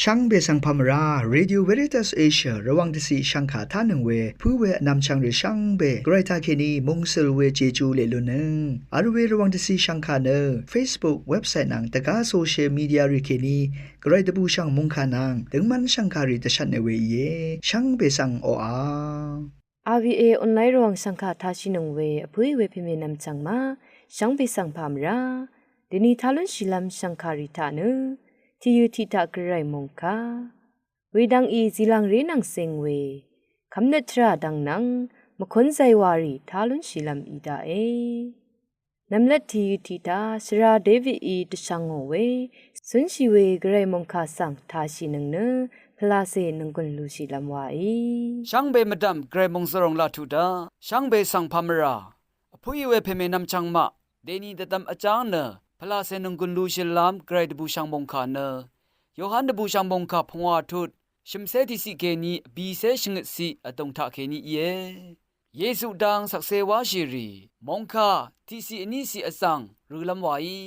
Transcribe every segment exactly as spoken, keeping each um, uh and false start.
Shvngbe svng pà mvrá, Radio Veritas Asia Rvwàng dvciq shvngkà tánøng we pǿ we vnvmchvng rì shvngbe Gvray taqkèní mungsøl we Jeju leq lunnøng vl we Rvwàng dvciq shvngkà nø Facebook, website nvng dvgá social media rì kèní Gvray dvbùshv̀ng mòngkà nvng døngmv́n shv̀ngkàrì dvshvtne we íe. Shvngbe svng oqà. RVA online Rvwàng shv̀ngkà tashìnøng we vpǿí we pèmènvm chv̀ng ma, shvngbe svng pà mvrá. Dèni tá lúnshìlv́m shv̀ngkàrì taq nø, tìyø tiq taq Gvray mòngkà. Wedvng í zìlv̀ngré nvng seng we, kv́mnøt tvrà dvng nvng, mvkún zaywarì tá lúnshìlv́m í daqe. Nvmlat tìyø tiq taq shvra Davidí dvshvngò we, cúnshì we Gvray mòngkà svng tashìnøng nø, pvlacè nònggùn lushìlv́m waí. Shvngbe mvdv̀m Gvray mòngzø̀ròng laq tuq daq, shvngbe svng pà mvrá. Vpǿí we pèmènvm chv̀ng maq, dèni dvdvm vjáng nø, pvlacè nònggùn lushìlv́m Gvray dvbùshv̀ng mòngkà nø, Yohan dvbùshv̀ng mòngkà pungwà tut, shø̀mcé tiqciq kèní vbìcé shvngøtciq vdùng taqkèní íe. Yesu dang shvkse wáshì rì, mòngkà tiqciq vníciq vzv̀ng rølv́m waí.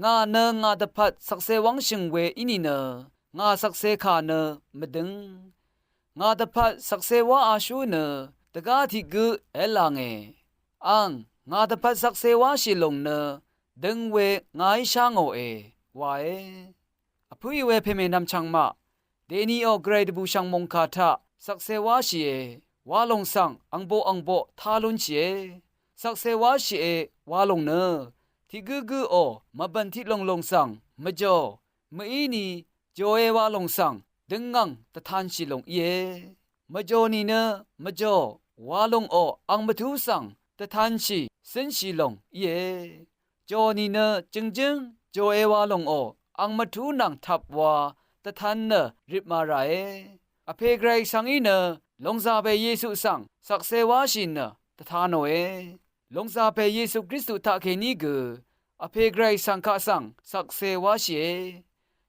Ngà nø ngà dvpvt shvkse wv́ngshø̀ng we í nìnø, ngà shvkse kà nø mvdøng. Ngà dvpvt shvkse wá ashú nø, dvgá tiq gǿ èv́l làngè. Àng, ngà dvpvt shvkse wáshì lòng nø, døng we ngàí shá ngòe, wae. Vpǿí we pèmènvm chv̀ng maq, dèniò Gvray dvbùshv̀ng mòngkà taq shvkse wáshìe, wa lòng svng angboq angboq tá lúnshìe. Shvkse wáshìe, wa lòng nø, tiq gǿ gǿò, mvbv̀n tiq lòng lòng svng, mvjò, mø̀íni, jòe wa lòng svng, døngngv̀ng dvtanshì lòng íe. Mvjò nìnø, mvjò, wa lòngò, ang mvtú svng, dvtanshì, cǿnshì lòng íe. Jò nìnø, jø̀ngjǿng, jòe wa lòngò, ang mvtú nvng tvp wa, dvtan nø, rip màràe. Vpè Gvray svng í nø, lòngzà pè Yesu svng, shvkse wáshì nø, dvtanòe. Lòngzà pè Yesu Kristu taqkèní gø, Vpè Gvray svng kaq svng, shvkse wáshìe.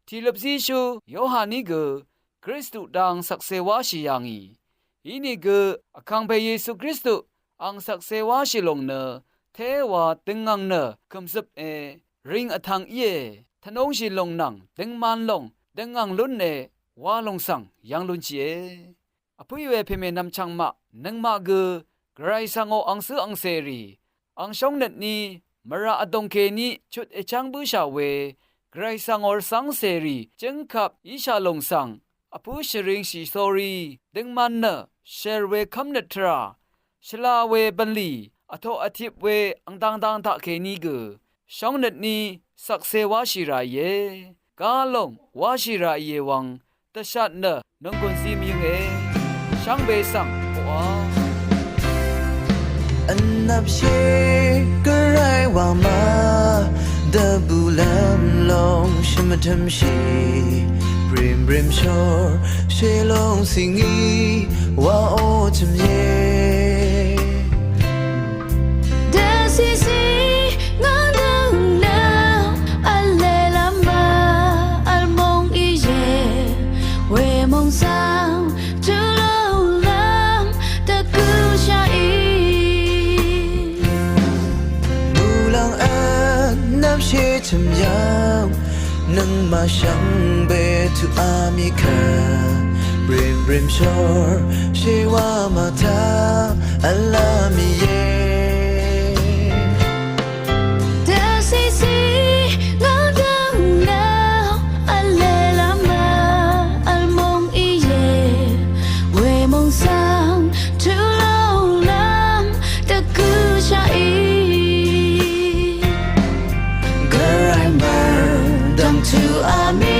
Tìløp zíshú, Yohaní gø, Kristu dang shvkse wáshì yà ngì. Inìgø, vkàngpè Yesu Kristu, ang shvkse wáshì lòng nø, téwa døngngv̀ng nø, kø̀mzøp e, ring vtvng íe, tvnúngshì lòng nvng, døngman lòng, døngngv̀ng lún e, wa lòng svng, yv́ng lúnshìe. Vpǿí we pèmènvm chv̀ng maq, nøngmaq gø, Gvray svngò angcǿ angcèrì, ang shóngnøtní, mvraq vdòng kèní, chut èchv́ng bǿshà we, Gvray svngò rvcv́ng cèrì, jǿngkvp íshà lòng svng, vpǿ shvringshì sórí, døngman nø, shèr we kv́mnøt tvrà, shvla we bv̀nlì, vtoq vtip we, ang dangdang taqkèní gø, shóngnøtní shvkse wáshì ràìe, gá lòng wáshì ràìe wvng, dvshat nø nònggùn zí mvyǿnge, shvngbe svng poqá. Vnvpshé Gvray wa ma, dvbùlv́m lòng shø̀m vtø̀mshì, brimbrím shór shé lòng cìngí wa ó chø̀mye. Dvcìcì ngà døng nø v̄le lv́m ma vl mòng íe, wemòng svng tø̄lòng lv́m dvgø̄shaqì. Muqlàng vnvpshé chø̀m yv̀ng, nøngmaq shvngbe tuq a mì kø, brimbrím shór shé wa màtaq v̄l a mì íe. Dvcìcì ngà døng nø v̄le lv́m ma vl mòng íe, wemòng svng tø̄lòng lv́m dvgø̄shaqì. Gvray mvrdv̀ng tuq a mì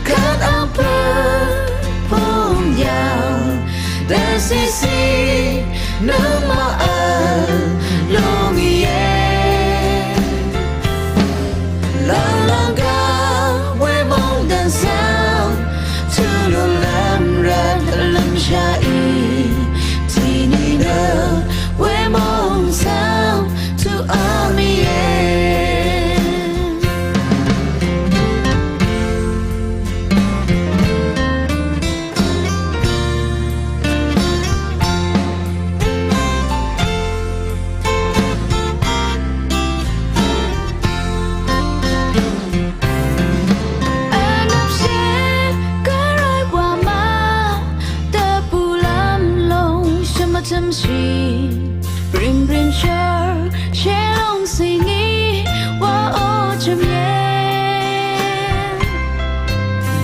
kvt ang pø̄ pung yv̀ng, dvcìcì nøngmaq v̄l lòng íe. Lv̀nglv̀ng gvp wemòng dv̀n svng, tø̄lòng lv́m rvt v̄l lv́mshaqì, tiq nìnø wemòng svng tuq a mì íe.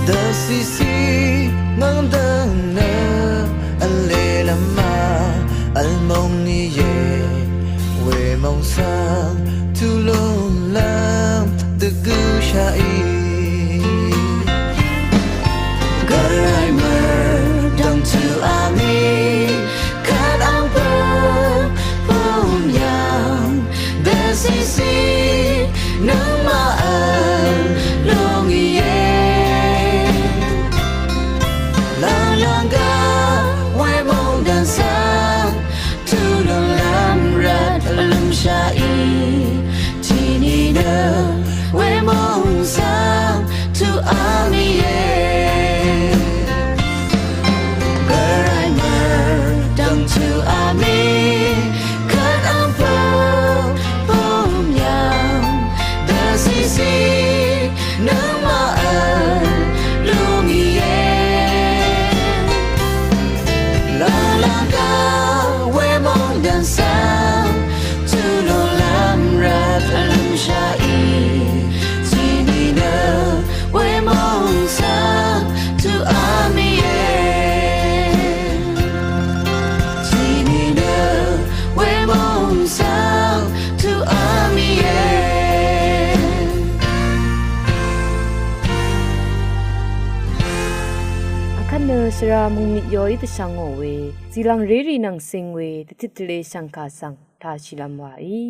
Dvcìcì mv̀ngdø̀ng nø vlelv́m ma vl mòng nìe, wemòng svng tulunglv́m dvgø̀ shaqì. Gvray mø̀r dv̀ngtø̄ amì kvt ang pø̄ pø̄m yv̀ng dvcìcì nøngmaq vl lúngìe. Lv̀nglv̀ng gø wemòng dv̀n svng tulunglv́m rvt vlø̀m shaqì. Tiqni nø wemòng svng tuq amìe. Gvray mø̀r dv̀ngtø̄ amì kvt ang pø̄ pø̄m yv̀ng dvcìcì nøngmaq vl lúngìe. Lv̀nglv̀ng gø wemòng dv̀n svng tulunglv́m rvt vlø̀m shaqì. Tiqni nø wemòng svng tuq amìe. Tiqni nø wemòng svng tuq amìe. Akvt nø shvra mungmit yoí dvshvngò we, zìlv̀ng rérì nvng cing we dvtit tvle shv̀ngkà svng tashìlv́m wàí.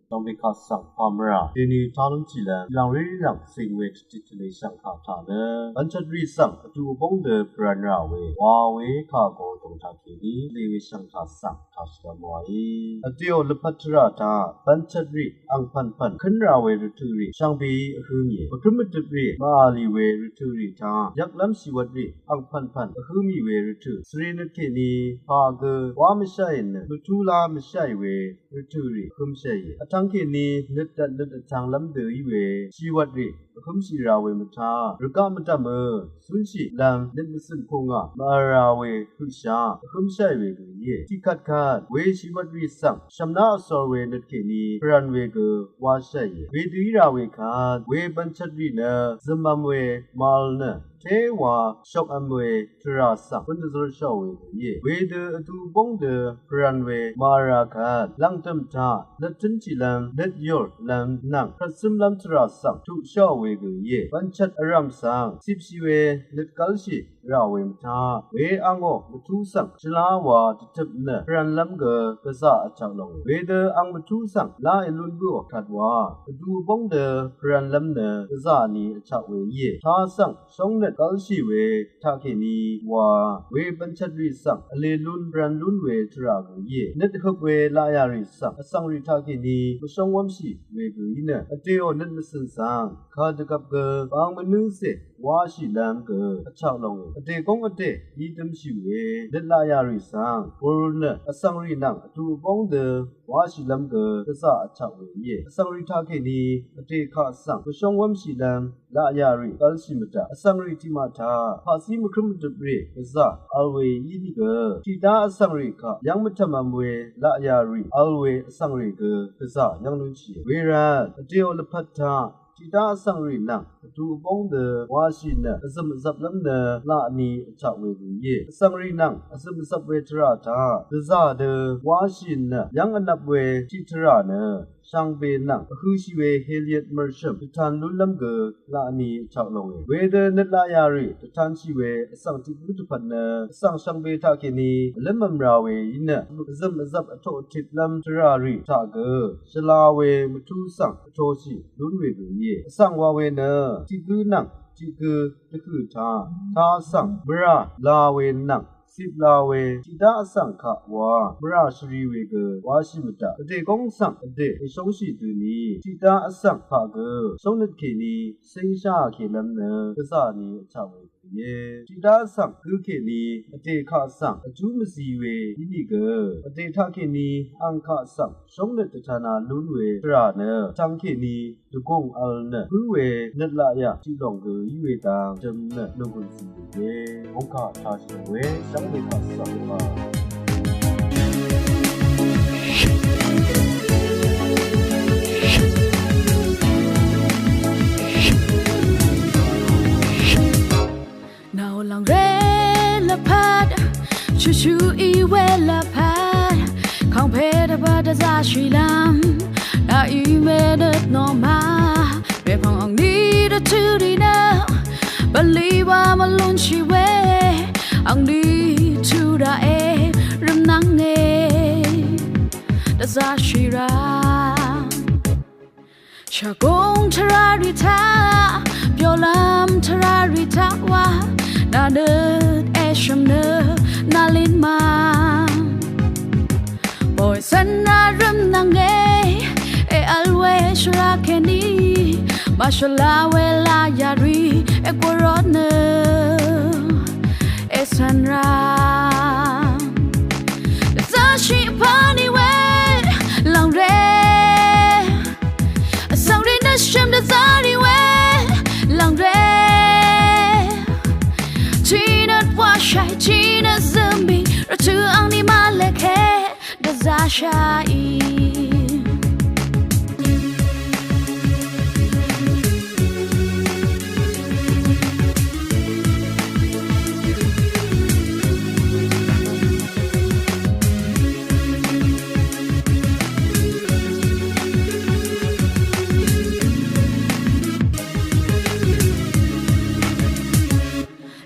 Shvngbe kà svng pà mvrà deni talúng tìlv́m zìlv̀ng rérì nvng cing we dvtit tvle shv̀ngkà taq nø bvnchvtrì svng vdu vbóng dø pvrv̄n rà we wa we kà go dòng taqkèní tvle we shv̀ngkà svng tashìlv́m wàí. Vdèò lvpat tvrà taq bvnchvtrì angpv̀npv̀n kǿn rà we rvtø̀rì shvngbeí vhǿm íe. Mvkǿm mvdøprì màvlì we rvtø̀rì taq yvklv́m shìwvtrì angpv̀npv̀n vhǿm ì we rvtø̀ svre nøt kèní pà gø wá mvsháì nø mvtú lá mvsháì we rvtø̀rì vhǿmshàìe. Vtvng kèní nøt dvt nøt vtvnglv́m dø í we shìwvtrì vhǿmshì ra we mvtá rvgaq mvdv̀mø zúnshìlv́m nøt mvcø̀n pungà màvl ra we høqshá vhǿmshàì we gø íe. Tiqkvtkvt we shìwvtrì svng shv̀mná vsor we nøt kèní pvrv̄n we gø wáshàìe. Wedø í ra we kvt we bvnchvtrì nø zø̀mv̄m we màvl nø téwa shokv̄m we tvrà svng bǿn dvzv́rshàò we gø íe. Wedø vdu vbóng dø pvrv̄n we màvl ra kvt lv̀ngdø̀m taq nøt tǿn tìlv́m nøt yùrlv́m nvng krvtsǿmlv́m tvrà svng tuqsháò we gø íe. Bvnchvt vrv̀m svng cipshì we nøt gv́lshì rà we mvtá we angò mvtú svng shvlá wa dvtøp nø pvrv̄nlv́m gø gvzà vchak longe. Wedø ang mvtú svng lá èlún bǿò kvt wa vdu vbóng dø pvrv̄nlv́m nø gvzà ni vchak we íe. Tá svng shóngnøt gv́lshì we taqkèní wa we bvnchvtrì svng vlē lún pvrv̄n lún we tvrà gø íe. Nøt høp we laqyà rì svng vsvng rì taqkèní mvshóng wv́mshì we gø í nø vdèò nøt mvcø̀n svng kadvgvp gø bang mvnǿcè wáshìlv́m gø vchak longe. Vdè góng vdè í dǿmshì we nøt laqyà rì svng gùr nø vsvng rì nvng vdu vbóng dø wáshìlv́m gø gvzà vchak we íe. Vsvng rì taqkèní vdè kaq svng mvshóng wv́mshìlv́m laqyà rì gv́lshì mvdaq vsvng rì tiqmaq taq paqcí mvkrǿm mvdøp rì gvzà vl we ínìgø tiqdá vsvng rì kaq yv́ng mvtv̀mv̄m we laqyà rì vl we vsvng rì gø gvzà yv́ng lúnshìe. Wervt vdèò lvpat taq tiqdá vsvng rì nvng vdu vbóng dø wáshì nø vzø̀m vzvplv́m nø laq ni vchak we gø íe. Vsvng rì nvng vzø̀m vzvp we tvrà taq gvzà dø wáshì nø yv́ng vnvp we tiqtvrà nø shvngbe nvng vhø̄shì we heliet mv̀rshø̀m dvtan lúnlv́m gø laq ni vchak longe. Wedø nøt laqyà rì dvtanshì we vsvng tiq gǿ dvpvt nø vsvng shvngbe taqkèní vlǿmv̄m ra we í nø vzø̀m vzvp vtoq tiplv́m tvrà rì taq gø shvla we mvtú svng vtoshì lún we gø íe. Vsvng wa we nø tiq gǿ nvng tiq gǿ dvhø̀ taq tá svng mvrà la we nvng cip la we tiqdá vsvng kaq wa mvrà shvri we gø wáshì mvdaq vdè góng svng vdè èshóngshì døni tiqdá vsvng kaq gø shóngnøt kèní cíngshá kèlv́m nø gvzà ni vchak we gø íe. Tiqdá vsvng gǿ kèní vdè kaq svng vjú mvzi we ínìgø vdè taqkèní ang kaq svng shóngnøt dvtana lún we tvrà nø vtvng kèní dvgùng vl nø gǿ we nøt laqyà tiq lòng gø í we dang jø̀m nø nògùn zì we íe. Ongkà tashì we shvngbe kaq svng wa Chuchu í we lvpat kàngpè dvbvt dvzaqshìlv́m nà í mènøt nò ma. Mèpv̀ng angní dvtø̄ rì nø bv̀nlì wa mvlunshì we angní tø̄ daqe rvmnv̄nge dvzaqshì rv̄ng. Shagóng tvrà rì taq, byolv́m tvrà rì taq wa, nà nøt èshø̀m nø nà lin ma. Bòy cv́n rá rø̀m nvng e, èvl we shvrá kèní, màshvla we laq yarì, ègwvro nø ècv̀n rá. Dvzaqshì pv̀n í we lv̀ngré. Vsvng rì nø shø̀m dvzaq rì we lv̀ngré. Tiq nøt washàì, tiq nøt zø̀mì, rvtø̄ angní màlèke dvzaqshàì.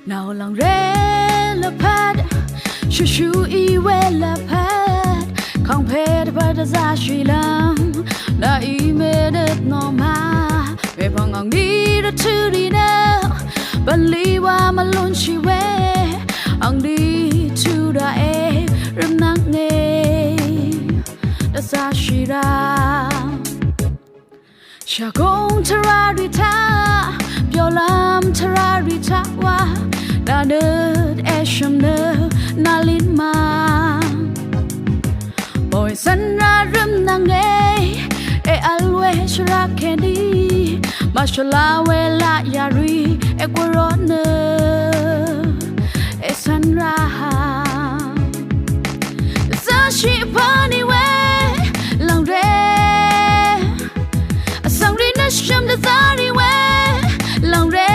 Nà lv̀ngré lvpat, shushu í we lvpat, kàngpè dvbvt dvzaqshìlv́m nà í mènøt nò ma. Mèpv̀ng angní dvtø̄ rì nø bv̀nlì wa mvlunshì we angní tø̄ daqe rvmnv̄nge dvzaqshì rv̄ng. Shagóng tvrà rì taq, byolv́m tvrà rì taq wa, nà nøt èshø̀m nø nà lin ma. Bòy cv́n rá rø̀m nvng e, èvl we shvrá kèní, màshvla we laq yarì, ègwvro nø ècv̀n rá. Dvzaqshì pv̀n í we lv̀ngré. Vsvng rì nø shø̀m dvzaq rì we lv̀ngré.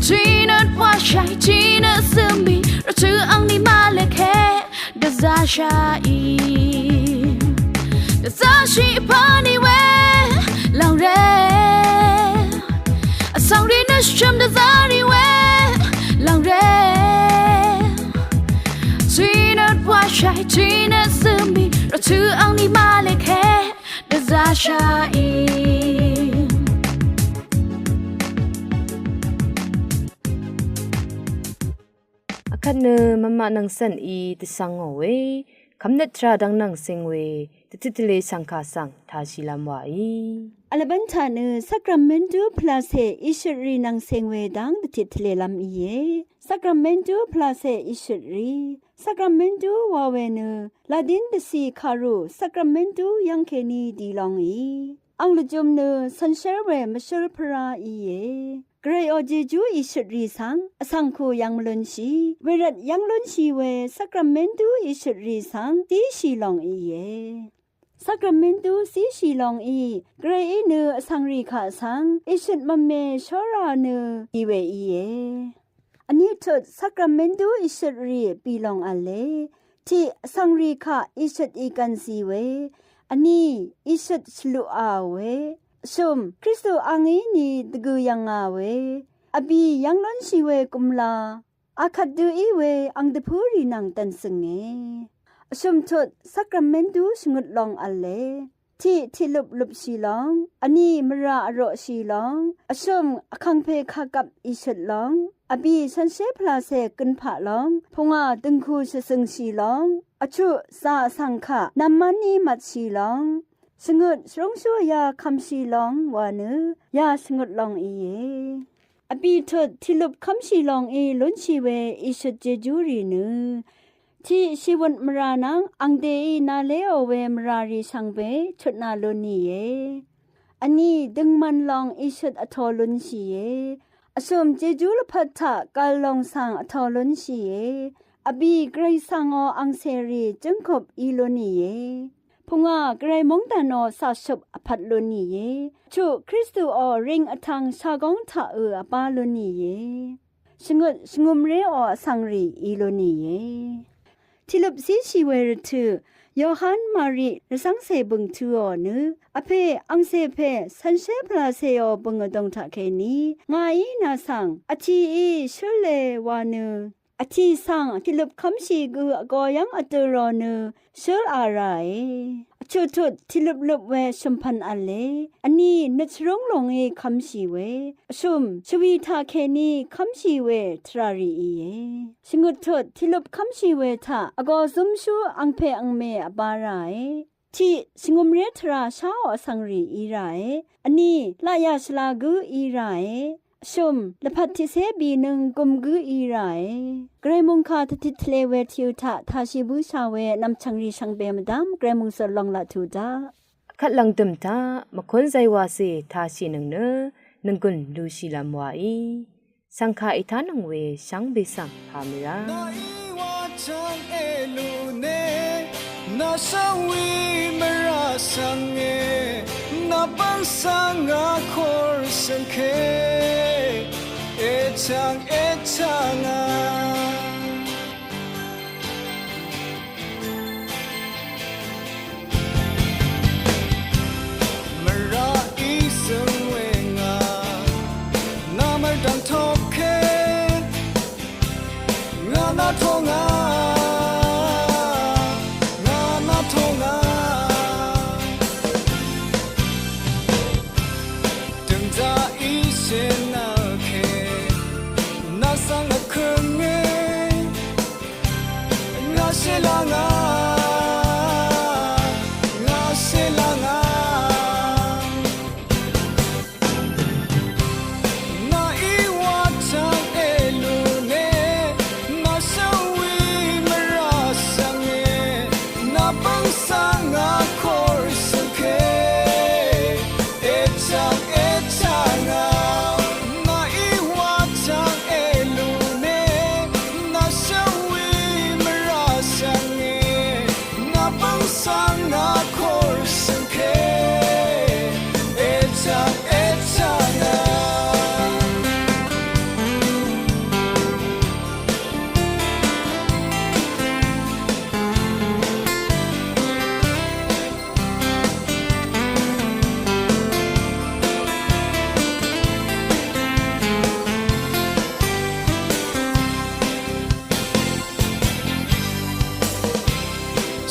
Tiq nøt washàì, tiq nøt zø̀mì, rvtø̄ angní màlèke dvzaqshàì. Dvzaqshì pv̀n í we lv̀ngré. Vsvng rì nø shø̀m dvzaq rì we lv̀ngré. Tiq nøt washàì, tiq nøt zø̀mì, rvtø̄ angní màlèke dvzaqshàì. Akvt nø mvmaq nvng cv̀n í dvsvng ngò we, kvmnøt tvrà dvng nvng cing we, dvtit tvlē shv̀ngkà svng tāshìlv́m wàí. Vlvbv́n taq nø Sakramentu pvlacè ìshøtrì nvng cing we dv́ng dvtit tvlēlv́m íe. Sakramentu pvlacè ìshøtrì. Sakramentu wa we nø Ladin dvcì kàrù Sakramentu yv́ng kèní dì lóngì. Ang lvjø̄m nø shànshér we mvshǿl pvrá íe. Gvrayò jejú ìshøtrì svng vsvng ku yv̀ng mvlunshì, wervt yv́ng lúnshì we Sakramentu ìshøtrì svng zíshì lòng íe. Sakramentu zíshì lòng í, gvrayí nø vsvng rì kaq svng ìshøt mvme shóra nø dì we íe. Vní tut Sakramentu ìshøtrì bì lòng v̄le. Tiq, vsvng rì kaq ìshøt ìgv̀n zì we. Vní, ìshøt shvluqà we. Vshø̀m, Kristu angí ni dvgø̀ yv̀ngà we. Vbì yv́ng lúnshì we gumla akvt dø í we ang dvpǿ rì nvng dv̀n zø̀nge. Vshø̀m tut Sakramentu shvngøt long v̄le. Tiq, tiqløp løpshì long. Vní, mvrà vroqshì long. Vshø̀m, vkàngpè kàgvp ìshøt long. Vbì, shànshér pvlacè gønpaq long. Pungà, dø̀ngku shvzø̀ngshì long. Vchuq, zà vsvng kaq nvmán í matshì long. Shvngøt, shvrúngshú yà kvmshì long wa nø, yà shvngøt long íe. Vbì tut, tiqløp kv́mshì lòng í lúnshì we ìshøt jejú rì nø. Tiq, shìwøt mvrà nvng angdèí nàléò we mvrà rì shvngbe chutnà lún íe. Vní, døngman lòng ìshøt vtō lúnshìe. Vshø̀m, jejú lvpat taq gv̀l lòng svng vtō lúnshìe. Vbì, gvray svngò angcèrì jǿngkup í lún íe. Pungà, gvray móngdànò caqshøp vpvt lún íe. Chuq, Kristuò ring vtvng shagóng taq ø vbá lún íe. shvngøt shvngø̀mréò vsvng rì í lú nìe. Tìløp zíshì we rvtø̀, Yohan Mari rvzv́ngcè bø̀ng tø̄ò nø, vpè angcè pè cv̄nshé pvlacèò bø̀ng vdōng taqkèní, ngàí nà svng vtìí shǿle wa nø, vtì svng tìløp kv́mshì gø vgō yv́ng vdø̄ rò nø shǿl a ràe. Vchutut tìløpløp we shø̀mpv̀n v̄le, vnì nøt shvrúng lùngí kv́mshì we, vshø̀m shvwì taqkèní kv́mshì we tvrà rì íe. Shvngøttut tìløp kv́mshì we taq vgō zúmshú angpè angmè vbā ràe. Tiq shvngø̀mré tvrà sháò vsvng rì í ràe. Vnì laqyà shvla gǿ í ràe. Vshø̀m lvpat tiqcé bìnøng gøm gǿ í ràe. Gvray mòngkà tvtit tvle we tìø taq tashì bǿshà we nv̀mchv̀ng rì shvngbe mvdv́m Gvray mòngsø̀l long laq tuq daq. Kvt lv̀ngdø̀m taq mvkún zaywacè tashìnøng nø nònggùn lushìlv́m waí shv̀ngkà ètánøng we shvngbe svng pà mì rá. Nà í wa chv̀ng èlùne, nà shvwi mvrà shvnge, nà bvng svng a kor shvngke, èchv̀ng èchv̀ng a. Mvrà í svng we ngà, nà mvrdv̀ng toke, ngà nà tongà, ngà nà tongà. Døngzà í shènvke, nà svng vkønge, ngà shèlv̀ngà, ngà shèlv̀ngà. Nà í wa chv̀ng èlùne, nà shvwi mvrà shvnge, nà bvng svng a kor shvngke, èchv̀ng èchv̀ng a. Nà í wa chv̀ng èlùne, nà shvwi mvrà shvnge, nà bvng svng a kor shvngke, èchv̀ng èchv̀ng a.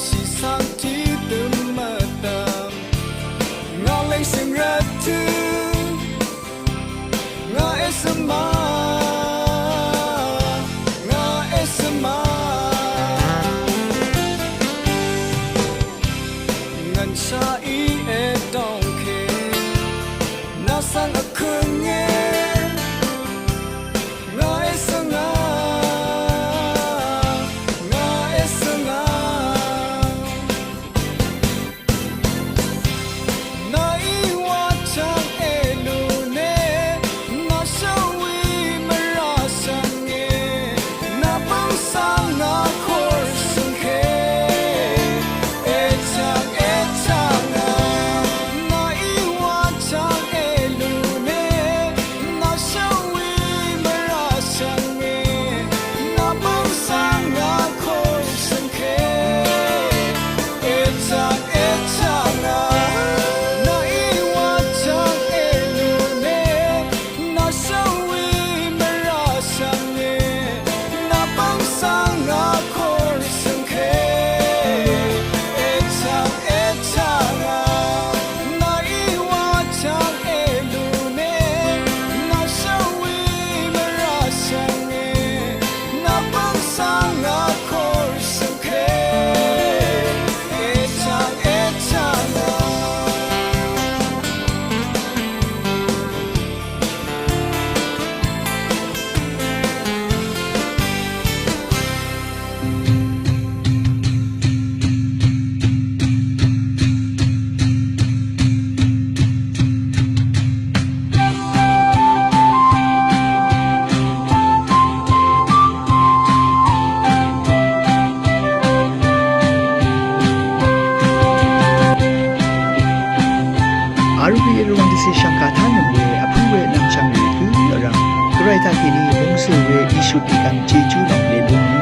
Shìsang tiqdøm mvdv̀m, ngà lèngshø̀ng rvtø̄, ngà èsø̀m a, ngà èsø̀m a. Ngv̀nshaq í èdòngke, nà svng vkønge, ngà èsø̀ng a, ngà èsø̀ng a. Nà í wa chv̀ng èlùne, nà shvwi Raytaq kèní mungsø̀ we Yesu tiqkv̀ng Jejú lòng lèlún